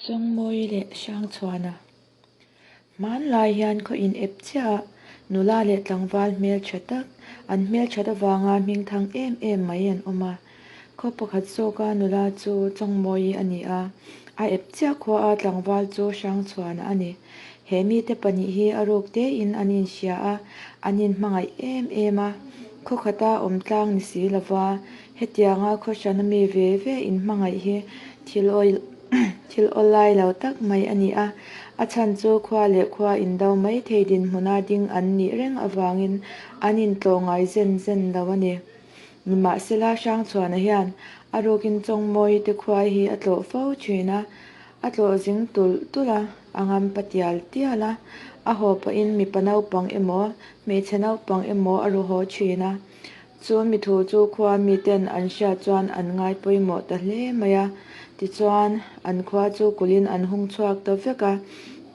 Chawngmawi leh Hrangchhuana. Hmanlai hian khaw in ep chiah a, nula leh tlangval hmeltha tak, an hmelthat avanga hmingthang em em mai an awm a. Khaw pakhat zawka nula chu Chawngmawi a ni a, a ep chiah khua a tlangval chu Hrangchhuana a ni. He mite pahnih hi a ruk tein an inhria a, an inhmangaih em em a. Khaw khata awm tlang ni si lova, hetianga khaw hrana mi ve ve inhmangaih hi thil thil awlai lo tak mai a ni a. A chhan chu khua leh khua indo mai thei dinhmuna ding an nih reng avangin an intlawh ngai zen zen lo a ni. Nimahsela Hrangchhuana hian a rukin Chawngmawi te khua hi a tlawh fo thin a, a tlawh zing tulh tulh a, a ngam pa tial tial a, a haw pawhin mipa naupang emaw hmeichhe naupang emaw a ru haw thin a. Chu mi thu chu khua miten an hriat chuan an ngai pawimawh ta hle mai a, tichuan an khua chu kulhin an hung chhuak ta vek a,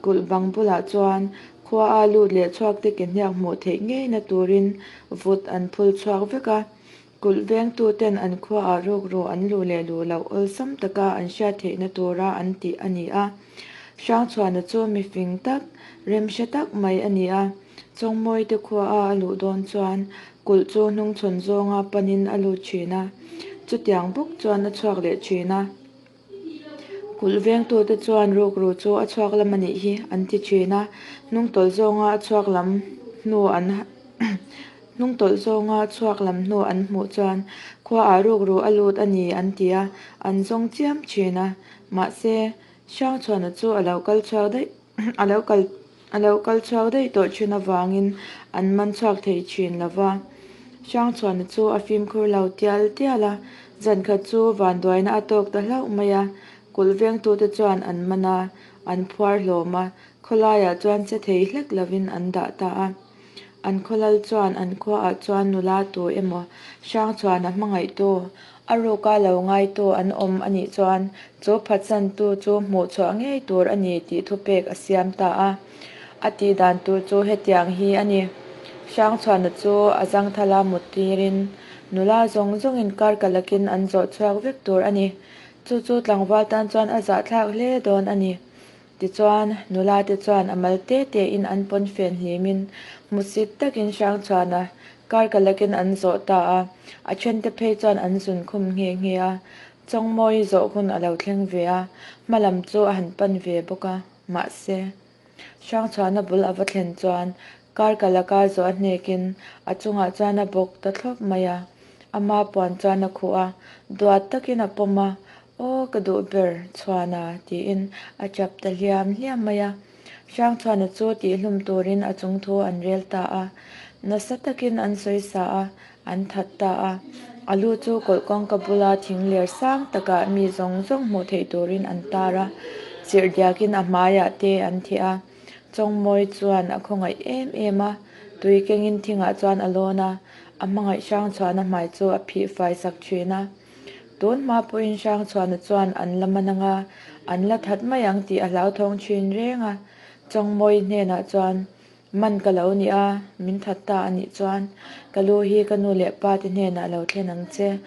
kulh bang bulah chuan khua a lut leh chhuak te ke hniak hmuh theih ngeina turin vut an phul chhuak vek a, kulh vengtuten an khuaah rukru an luh leh luh loh awlsam taka an hriat theihna tura an tih a ni a. Hrangchhuana chu mi fing tak, remhre tak mai a ni a, Chawngmawi te khua a a luh dawn chuan kulh chu hnungchhawn zawnga panin a lut thin a, chutiang bawk chuan a chhuak leh thin a. Kulh vengtute chuan rukru chu a chhuak lam a nih hi an ti thin a, hnungtawlh zawnga a chhuak lam hnu an hnungtawlh zawnga chhuak lam hnu an hmuh chuan khuaah rukru a lut a ni an ti a, an zawng chiam thin a. Mahse, Hrangchhuana chu a lo kal chhuak daih a lo kal A lo kal chhuak daih tawh thin avangin an man chhuak thei thin lo va. Hrangchhuana chu a fimkhur lo tial tial a, zankhat chu vanduaina a tawk ta hlauh mai a, kulh vengtute chuan an man a, an phuar hlawm a, khawlaiah chuan che thei hlek lovin an dah ta a. An khawlal chuan an khuaah chuan nula tu emaw Hrangchhuana hmangaihtu, a ruka lo ngaitu an awm a nih chuan chu phatsantu chu hmuh chhuah ngei tur a ni tih thupek a siam ta a. A tih dan tur chu hetiang hi a ni. Hrangchhuana chu a zangthala mut tirin nula zawng zawngin kar ka lakin an zawh chhuak vek tur a ni. Chu chu tlangval tan chuan a zahthlak hle dawn a ni. Tichuan, nula te chuan a mal te te in an pawn fen hlim in hmusit takin Hrangchhuana kar ka lakin an zawh ta a, a then te phei chuan an zun khum nghe nghe a. Chawngmawi zawh hun a lo thleng ve a, hma lam chu a han pan ve bawk a, mahse, Hrangchhuana bul a va thlen chuan kar ka laka zawh a hnekin a chungah chuan a bawk ta thlawp mai a, ama puan chuan a khuh a, duat takin a pawm a, Aw ka duh ber Chhuana tiin a chap ta hliam hliam mai a. Hrangchhuana chu tihhlum turin a chung thu an rel ta a. Nasa takin an sawi sa a, an that ta a. A lu chu kawlh kawngka bula thing ler sang takah mi zawng zawng hmuh theih turin an tar a, chirh diakin a hmaiah te an theh a. Chawngmawi chuan a khawngaih em em a, tui kengin thingah chuan a lawn a, a hmangaih Hrangchhuana hmai chu a phih fai sak thin a. Tun hma pawhin Hrangchhuana chuan an la man anga, an la that mai ang tih a hlauthawng thin reng a. Chawngmawi hnenah chuan, Man ka lo ni a, min that ta a nih chuan ka lu hi ka nu leh pa te hnenah lo thlen ang che.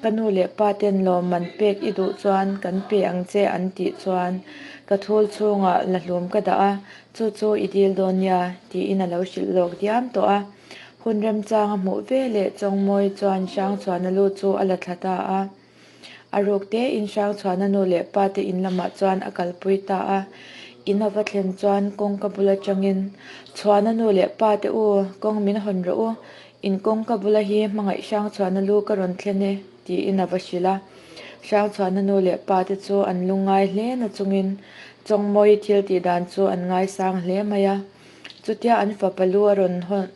Ka nu leh pa ten lawmman pek i duh chuan kan pe ang che an tih chuan ka thul chhungah la hlum ka dah a, chu chu i dil dawn nia tiin a lo hrilh lawk diam tawh a. Hun remchang a hmuh ve leh Chawngmawi chuan Hrangchhuana lu chu a la thla ta a. A ruk tein Hrangchhuana nu leh pa te in lamah chuan a kalpui ta a. In a va thlen chuan kawngka bul atangin, Chhuana nu leh pa te u, kawng min hawn rawh u, in kawngka bula hi hmangaih Hrangchhuana lu ka rawn thlen e, tiin a va hrilh a. Hrangchhuana nu leh pa te chu an lungngai hle na chungin Chawngmawi thil tih dan chu an ngaisang hle mai a. Chutia an fapa lu a rawn hawn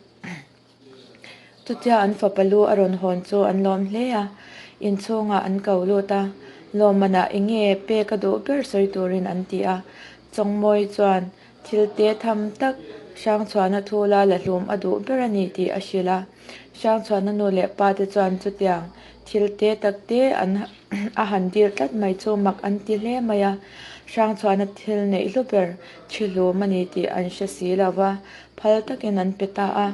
Chutia an fapa lu a rawn hawn chu an lawm hle a, inchhungah an ko lut a, lawmmanah eng nge pek a duh ber sawi turin an ti a. Chawngmawi chuan thil te tham tak Hrangchhuana thula la hlum a duh ber a ni tih a hrilh a. Hrangchhuana nu leh pa te chuan chutiang thil te tak te an a han dil tlat mai chu mak an ti hle mai a, Hrangchhuana thil neih hlu ber thi hlum a ni tih an hre si lo va, phal takin an pe ta a.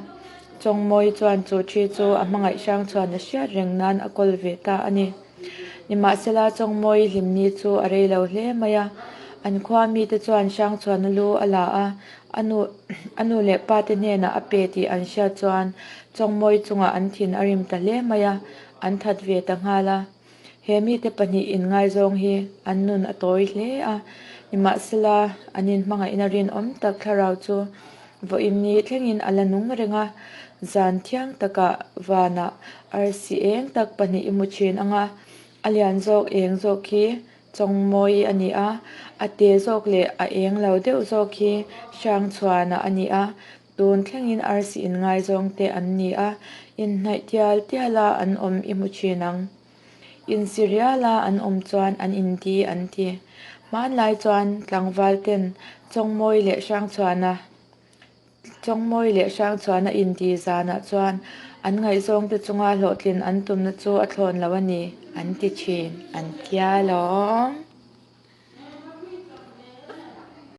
Chawngmawi chuan chu thi chu a hmangaih Hrangchhuana hriat reng nan a kawl ve ta a ni. Nimahsela Chawngmawi hlimni chu a rei lo hle mai a, An khua mite chuan Hrangchhuana lu a la a, a nu a nu leh pa te hnenah a pe tih an hriat chuan Chawngmawii chungah an thin a rim ta hle mai a, an that ve ta nghal a. He mite pahnih inngaizawng hi an nun a tawi hle a, nimahsela an inhmangaihna rinawm tak thlarau chu vawiin ni thlengin a la nung reng a, zan thiang takah vanah arsi eng tak pahnih i hmu thin ang a, a lian zawk eng zawk khi Chawngmawii a ni a, a te zawk leh a eng lo deuh zawk khi Hrangchhuana a ni a, Tun thlengin arsi inngaizawng te an ni a, inhnaih tial tiala an awm i hmu thin ang. Insi riala an awm chuan an inti an ti. Hmanlai chuan tlangval ten Chawngmawi leh Hrangchhuana Chawngmawi leh Hrangchhuana inti zanah chuan an ngaihzawng te chunga hlawhtlin an tumna chu a thlawn lo a ni an ti thin an tia lawm.